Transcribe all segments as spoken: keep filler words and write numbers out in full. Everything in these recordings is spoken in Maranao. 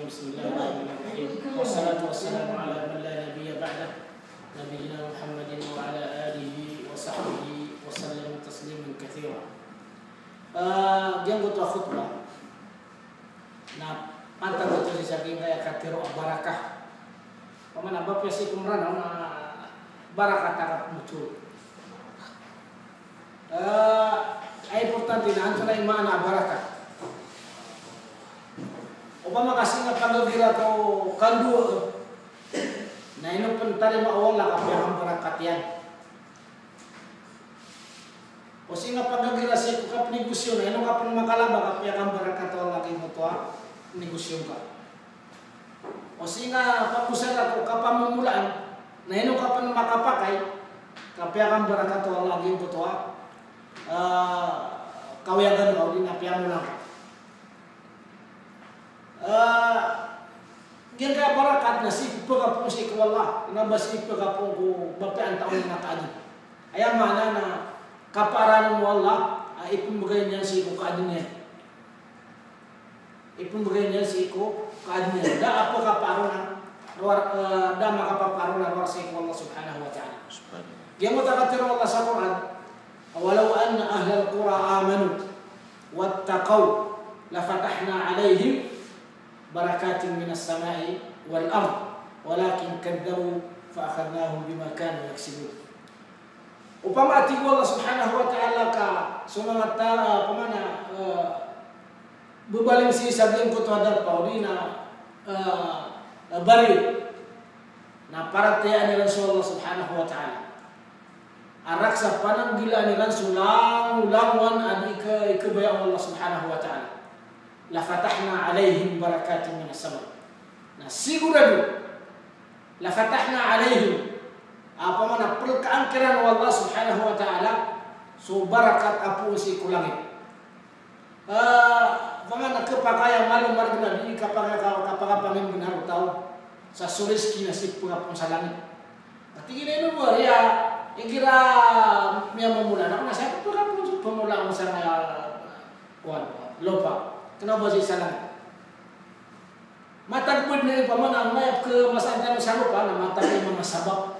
Bismillahirrahmanirrahim. Wassalatu wassalamu ala man la nabiyya ba'dah, nabiyyina Muhammadin wa ala alihi wa sahbihi wa sallam tasliman kathira. Ah, giyangkoto a khutbah na pantag oto sii sa giyangkaya katharo a barakah. Pamana ba piya sii ko Mranaw na barakat a kapmoto. Ah, a importante na antonaa i maana a barakat. Opama ka sii nga pagagira ko kandoa, na ino pn tarima o Allah ka piya kambarakat iyan. O sii nga pagagira sii ko kapnegosyo, na ino ka pn makalaba ka piya kambarakat o Allah giyangkoto a negosyo ngka. O sii nga pagosara ko kapamomolaan, na ino ka pn makapakay ka piya kambarakat o Allah giyangkoto a, ah, kawiyagan ka odi na piyamola ngka. Ah, giyangkaya barakat na sii pphakapoon sii ko Allah, na ba sii pphakapoon ko ba piya antaa on na kaadn. Aya maana na kapaaraan o Allah a ipmbgay niyan sii ko kaadn iyan. Ipmbgay niyan sii ko kaadn iyan. Da a pkhapaarona rowar, eh, da a makapapaarona rowar sii ko Allah Subhanahu wa Ta'ala. Giyangkoto a katharo o Allah sa Qur'an, "Walaw anna ahlal qura amanu wattaqaw lafatahna alayhim barakatin minas samai wal ard, walakin kadhdhabu fa akhadhnahum bima kanu yaksibun." Opama a tig o Allah Subhanahu wa Ta'ala ka so manga ta-, opama na, eh, bbaling sii sa giyangkoto a darpa odi na, eh, bari, na paratiyayaan iran so Allah Subhanahu wa Ta'ala a rak sa pananggilaan iran so langolangowan a di ka-, ikabaya o Allah Subhanahu wa Ta'ala. Lafatahna alayhim barakatin minas sama. Na sigurado, lafatahna alayhim, opama na plkaan kiran o Allah Subhanahu wa Ta'ala so barakat a poon sii ko langit. Ah, opama na khapakay a malo margn a di kapaka-, ka-, kapakapangnbnar o taw sa so rizki na sii pphakapoon sa langit. Ati giya ino bo, aya igira miyamomola na, na sii pphakapoon so pmola on sa nga, kowan, lopa. Kna o ba sii sa langit. Matag pd na opama na maya pkhamasaan tano sa lopa, na matag i manga sabap.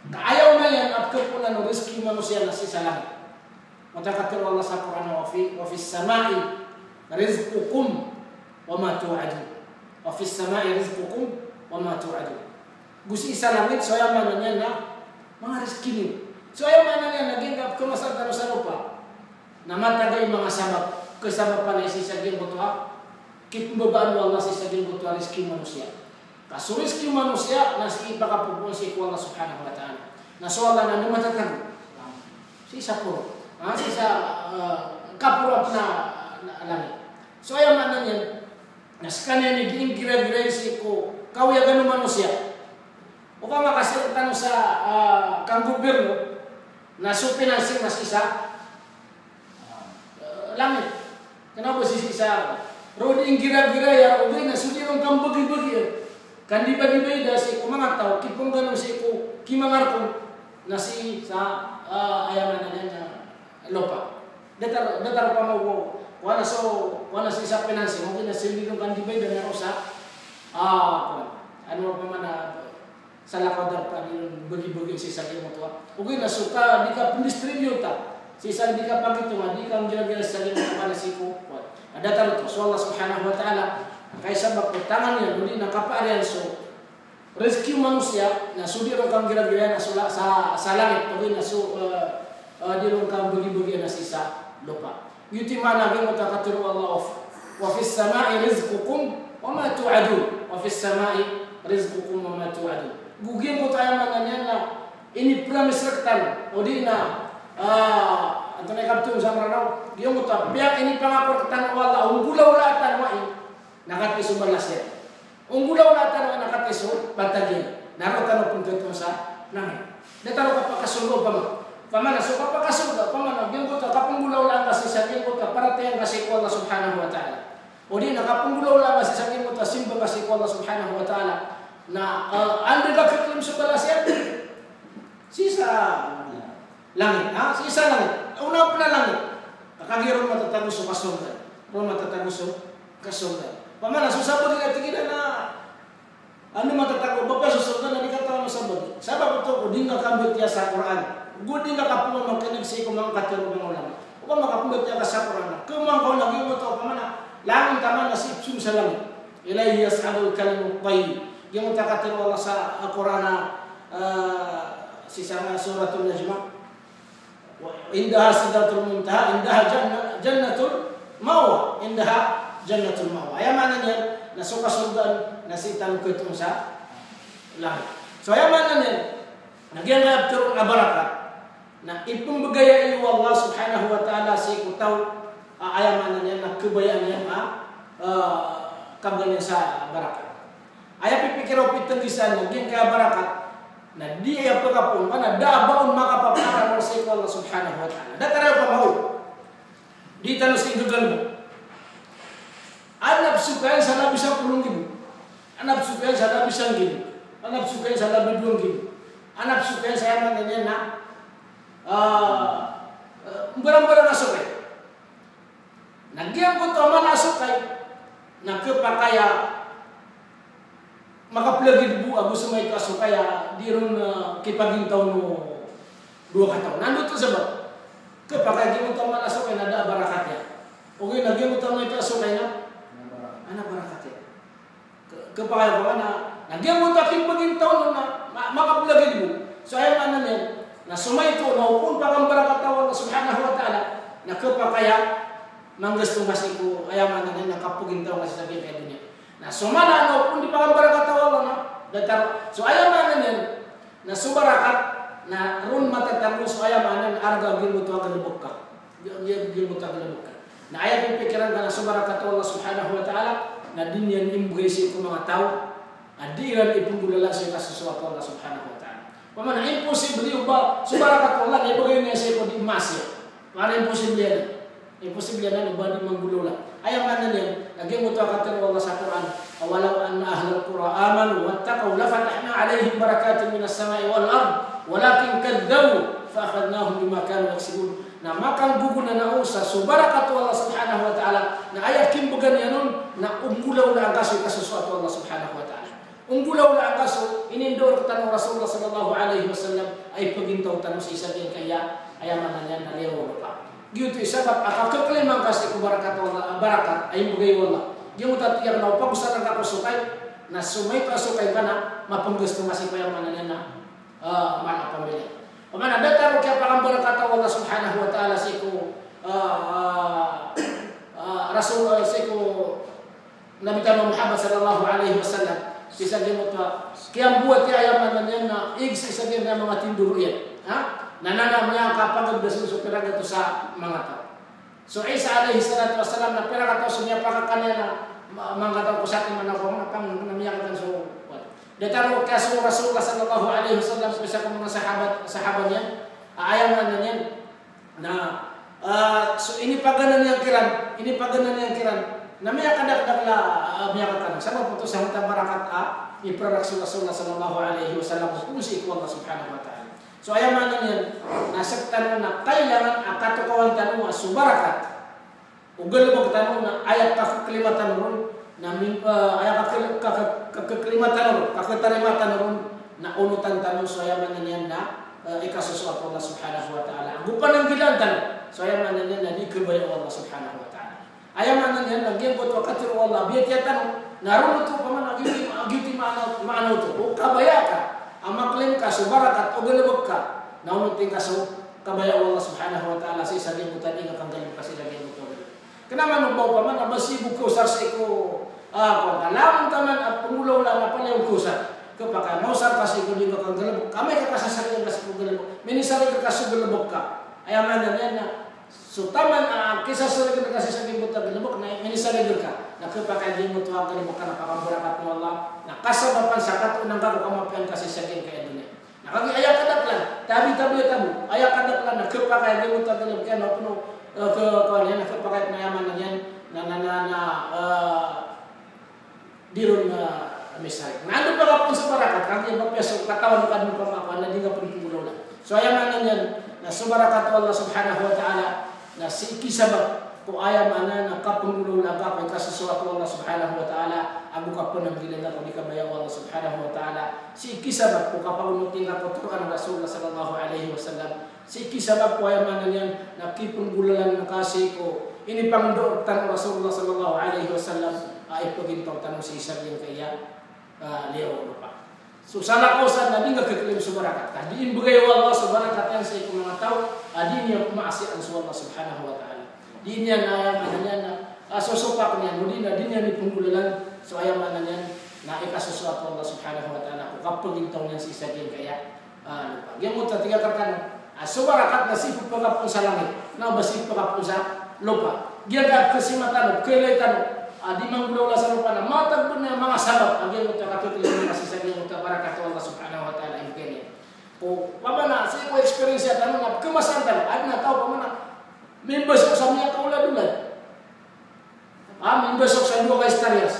Ka aya onayan a pkhapoon o rizki o manosiya na sii sa langit. Mataw a katharo o Allah sa Qur'an, "Wa fi, wa fis samai rizqukum wa ma tu'adun." "Wa fis samai rizqukum wa ma tu'adun." Go sii sa langit, so aya maana niyan na manga rizki niyo. So aya maana niyan na giyangkai a pkhamasaan tano sa lopa na matag i manga sabap, kasabapan sii sa giyangkoto a kipmbabaan o Allah sii sa giyangkoto a rizki o manosiya. Ka so rizki o manosiya na sii pakapopoon sii ko Allah Subhanahu wa Ta'ala. Na so Allah na di matatago sii sa poro, ah, sii sa, ah, kaporo a pn a, na, langit. So aya maana niyan na skaniyan i di inggiragirai sii ko kawiyagan o manosiya. Opama ka sii rktano sa, ah, kanggoberno, na so financing na sii sa, ah, langit. Kna o ba sii sa, roo di inggiragirai a, ogaid na so di ron kambagibagi, eh, kandibadibai da sii ko manga taw, kipnggano sii ko kimangarkon, na sii sa, ah, aya maana niyan na lopa. Datar, datar opama o, kowan a so, kowan a sii sa financing, ogaid na so di ron kandibadibai da na roo sa, ah, kowan, ano, opama na salakaw a darpa a di ron bagi-bagi sii sa giyangkoto a, ogaid na so ka di kapndistribute a, sii sa di kapagitong a, di kanggiragirai sii sa giyangkoto a, na sii ko, kowan. Na datar oto, so Allah Subhanahu wa Ta'ala, angkai sabap ko tangan iyan, odi na kapaar iyan so rizki o manosiya, na so di ron kanggiragirai na so la-, sa, sa langit, ogaid na so, eh, eh, di ron kambagi-bagi na sii sa lopa. Giyoto i maana giyangkoto a katharo o Allah, "Wa f-, wa fis samai rizqukum wa ma tu'adun." "Wa fis samai rizqukum wa ma tu'adun." Go giyangkoto aya maana niyan na inipromise rktano, odi na, ah, antonaa i kaptharo sa Mranaw, giyangkoto a piyakinipangapo rktano o Allah, o nggolawlaa tano ai, na katii so balas iyan. O nggolawlaa tano na katii so pantag iyan, na roo tano pn katoon sa langit. Da tano kapakasorga opama. Opama na so kapakasorga, opama na giyangkoto a kapnggolawlaa ngka sii sa giyangkoto a paratiyaya ngka sii ko Allah Subhanahu wa Ta'ala, odi na kapnggolawlaa ngka sii sa giyangkoto a simba ngka sii ko Allah Subhanahu wa Ta'ala, na, eh, anda ka khaklaim so balas iyan? Sii sa langit, ha? Sii sa langit. Ona pn a langit. Ka kagiya roo matatago so kasorga. Roo matatago so kasorga. Opama na so sabagi a tig iyan Ano matatago, ba piya so sorga na di katawan o sabagi. Sabap oto ko di ngka kambatiya sa Qur'an. Go di ngka kapamamakineg sii ko manga katharo o manga ulama. Opama ka pmbatiya ka sa Qur'an, khaoma ka o lagid oto, opama na langon taman na sii pzong sa langit. Ilayhi yas'adul kalimut tayyib. Giyoto a katharo o Allah sa, ah, Qur'an, ah, sii sa Suratul Najm. Wa indaha sidratul muntaha, indaha janna-, jannatul ma'wa, indaha jannatul ma'wa. Aya maana niyan na so kasorgaan na sii tano katoon sa langit. So aya maana niyan na giyangkaya ptharoon a barakat na ipmbgay o Allah subhanahu wa ta'ala sii ko taw a, aya maana niyan na kabayaan iyan a, ah, kabgan iyan sa barakat. Aya pipikira o pitnggisan na giyangkaya barakat na di aya pkapoon ka na da a ba on makapaparamar sii ko Allah subhanahu wa ta'ala. Datar aya pamaw. Di tano sii nggagalbk. Adn a pzokayan sa labi sapolo nggibo. Adn a pzokayan sa labi sanggibo. Adn a pzokayan sa labi dowa nggibo. Adn a pzokayan sa aya maana niyan na, ah, ah, mbarangbarang a sokay. Na giyangkoto a mala a sokay na khapakay a makaplagid bo ago so maito a sokay a di ron, eh, kipagintaw o dowa kataw. Na anda oto sabap? Khapakay a giyangkoto a mala a sokay na da a barakat iyan. Ogaid na giyangkoto a maito a sokay na, na barakat iyan. Khapakay a ba na, na giyangkoto a kipagintaw on na ma-, makaplagid bo. So aya maana niyan na so maito na o pn pakambarakat o Allah subhanahu wa ta'ala, na khapakay a manggasto ngka sii ko, aya maana niyan na kapagintaw ngka sii sa giyangkaya doniya. Na so mala na o pn di pakambarakat o Allah na datar. So aya maana niyan na so barakat na ron matatago so, aya maana niyan na arga a giyangkoto a galbk ka. Giya, giya, giya bo ta galbk ka. Na aya pipikiran ka na so barakat o Allah subhanahu wa ta'ala, na di niyan imbgay sii ko manga taw a di iran ipnggolawla sii ko kasosoat o Allah subhanahu wa ta'ala. Opama na imposible o ba so barakat o Allah na ibgay niyan sii ko di masiya. Opama na imposible anan. Imposible anan o ba di manggolawla. Aya maana niyan, lagid oto a katharo o Allah sa Qur'an, "Walaw anna ahlal qura amanu wattaqaw lafatahna alayhim barakatin minas sama'i wal ard, walakin kadhdhabu fa akhadhnahum bima kanu yaksibun." Na makanggogonanao sa so barakat o Allah subhanahu wa ta'ala, na aya kimbgan iyan on na onggolawlaan ka sii ko kasosoat o Allah subhanahu wa ta'ala. Onggolawlaan ka so inindaor rktano o Rasulullah sallallahu alayhi wasallam a ipagintaw tano sii sa giyangkaya, aya maana niyan na liyawaw o lopa. Giyoto i sabap a kakhaklima ngka sii ko barakat o Allah, barakat a imbgay o Allah. Giyoto a tiyak na o pagosaran ka ko sokay, na so maito a sokay ka na mapnggasto ngka sii ko, aya maana niyan na, ah, mala a pamilya. Opama na datar o kiyapakambarakat o Allah subhanahu wa ta'ala sii ko, ah, ah, ah, Rasul, ah, sii ko Nabi tano Muhammad sallallahu alayhi wasallam, sii sa giyangkoto a kiyambowat iyan, aya maana niyan na ig sii sa giyangkaya manga tindoro iyan. Ha? Na, na, na miyakapagabda so, so pira gatos a manga taw. So Isa alayhis salatu wassalam na pira kataw so miyapakakan iyan a ma-, manga taw ko satiman a ko na pang, na miyakakan so, what? Datar o kiyasowa o Rasulullah sallallahu alayhi wasallam ko isa ko manga sahabat, sahaba niyan, a, aya maana niyan na, ah, so inipaganan iyan kiran, inipaganan iyan kiran, na miyakadakdakl a, ah, miyakakan. Sabap oto sa hot a barakat a iprarak so Rasulullah sallallahu alayhi wasallam ko sii ko Allah subhanahu wa ta'ala. So aya maana niyan na sktano na kailangan a katokawan tano a so barakat o galbk tano na aya kakhaklima tano ron, na min-, eh, aya kakha-, kakha-, kakhaklima tano ron, kakhatarima tano ron, na onotan tano so, aya maana niyan na, eh, ikasosoat o Allah subhanahu wa ta'ala. Ago pananggilaan tano so, aya maana niyan na di kabaya o Allah subhanahu wa ta'ala. Aya maana niyan na giyangkoto a katharo o Allah a biyatiya tano, na ron oto opama na giyoto i, giyoto i maana, maana oto. O kabaya ka a maklaim ka so barakat o galbk ka, na onotin ka so kabaya o Allah subhanahu wa ta'ala sii sa giyangkoto a di ngka kanggalbka sii sa giyangkoto a galbk. Kna man o ba opama na ba sii bo kosar sii ko, ah, ko, ka langon taman a pnggolawlaan a palaya o kosar. Khapakay a maosar ka sii ko di ngka kanggalbk, ka amay ka kasasarigan ka sii ko galbk, minisarigan ka so galbk ka. Aya maana niyan na so taman a kisasarigan ka sii sa giyangkoto a galbk na minisarigan ka. Na khapakay a giyangkoto a galbk ka na pakambarakat o Allah, na kasabapan sa katoon angka ko kamapiyaan ka sii sa giyangkaya doniya. Na kagiya aya kadaklan, tabi-tabi a tabo, aya kadaklan na khapakay a giyangkoto a galbk iyan na opama, eh, kha-, khawan iyan, na khapakay a, aya maana niyan na, na, na, na, eh, di ron, eh, misarig. Na anda pn a kapn so barakat, kagiya mapiya so katawan ka dn opama ka na di ngka pn pnggolawlaan. So aya maana niyan na so barakat o Allah subhanahu wa ta'ala na sii kisabap ko, aya maana niyan na kapnggolawlaan ka ko ikasosoat o Allah subhanahu wa ta'ala, ago Kapananggilaan ka ko di kabaya o Allah Subhanahu wa Ta'ala. Sii ki sabap ko kapagonoti ngka ko Qur'an o Rasulullah sallallahu alaihi wasallam. Sii ki sabap ko aya maana niyan na kipenggolalan ngka sii ko inipangndao rktano o Rasulullah sallallahu alaihi wasallam, a ipagintaw tano sii sa giyangkaya, a, liyawaw o lopa. So salakaw san na di ngka khaklaim so barakat ka. Di inibgay o Allah so barakat iyan sii ko manga taw a di niyan pmaasiyaan so Allah Subhanahu wa Ta'ala. Di niyan, aya maana niyan na, a, sosopak niyan, odi na di niyan ipenggolalan so aya maana niyan na ikasosoat o Allah Subhanahu wa Ta'ala ko kapagintaw niyan sii sa giyangkaya, a, lopa. Giyangkoto a tig akn rkano a so barakat na sii pphakapoon sa langit, na o ba sii pphakapoon sa lopa. Giyangkaya pkhasimatan tano, pkhailay tano a di manggolawla sa lopa na matag bnar a manga sabap a giyangkoto a kathotol iyan sii sa giyangkoto a barakat o Allah Subhanahu wa Ta'ala a inibgay niyan. Ko, opama na sii ko experience tano na pkhamasaan tano, adn a taw opama na mimbasok sa miyakaoladolad. A, mimbasok sa dowa ka hektaryas.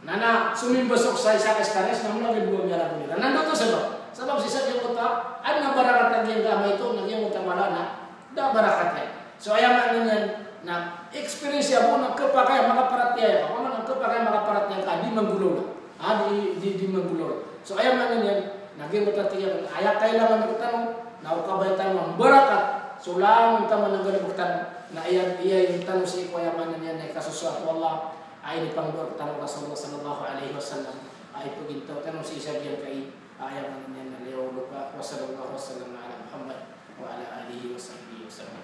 Na, na so mimbasok sa isa ka hektaryas na mala ka dowa miyalagol iran. Na anda oto sabap? Sabap sii sa giyangkoto a adn a barakat a giyangkaya maito, na giyangkoto a mala na da a barakat iyan. So aya maana niyan na experience bo na khapakay a makaparatiyaya ka, opama na khapakay a makaparatiyaya ka a di manggolawla. A, di, di, di manggolawla. So aya maana niyan na giyangkoto a tig akn a aya kailangan rktano na o kabaya tano a mbarakat so langon taman a galbk tano, na aya, aya iyan tano sii ko aya maana niyan na ikasosoat o Allah a inipangndao rktano o Rasulullah sallallahu alaihi wasallam a ipagintaw tano sii sa giyangkai a aya maana niyan na liyawaw o lopa. Wa sallallahu wa sallam ala Muhammad wa ala alihi wa sahbihi wa sallam.